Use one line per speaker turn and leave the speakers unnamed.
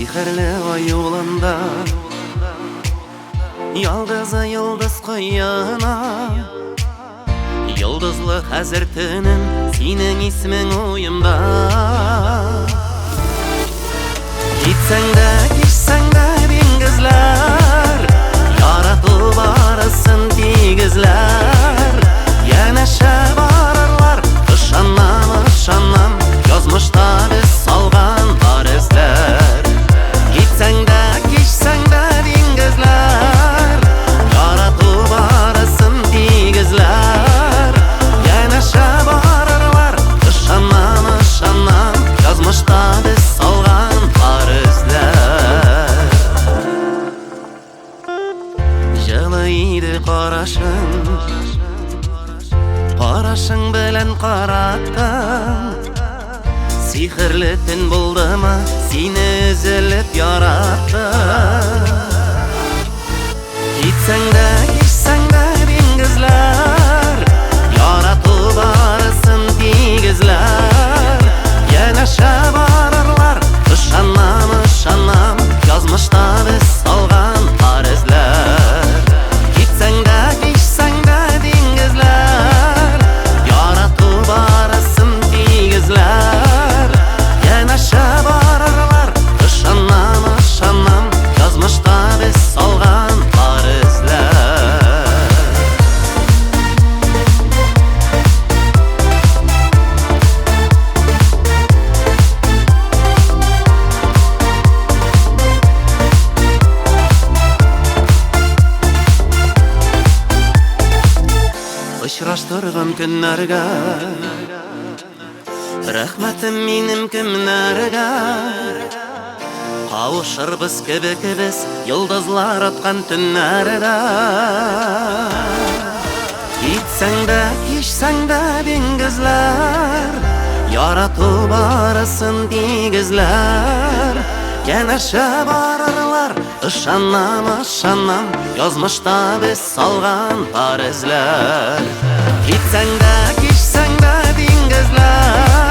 Сихерле ай юлында ялгызы йолдыз коена. Йолдызлы хәзер төнем, синең исмең уемда. Китсәң дә, кичсәң дә диңгезләр, ярату барысын тигезләр. Янәшә барырлар, ышанам, ышанам, язмышта без салган бар эзләр. Китсәң дә, кичсәң дә диңгезләр, ярату барысын тигезләр. Янәшә барырлар, ышанам, ышанам, язмышта без салган бар эзләр. Җылы иде карашың, карашың белән караттың. Сихерле төн булдымы, сине өзелеп яраттым. Китсәң дә, кичсәң дә диңгезләр, ярату барысын тигезләр. Янәшә барырлар, ышанам, ышанам, язмышта без салган бар эзләр. Китсәң дә, кичсәң дә диңгезләр, ярату барысын тигезләр. Янәшә барырлар, ышанам, ышанам, язмышта без салган бар эзләр. Очраштырган көннәргә рәхмәтем минем кемнәргә. Кавышырбыз кебек без йолдызлар аткан төннәрдә. Китсәң дә, кичсәң дә диңгезләр, ярату барысын тигезләр. Янәшә барырлар, ышанам, ышанам, язмышта без салган бар эзләр. Китсәң дә, кичсәң дә диңгезләр,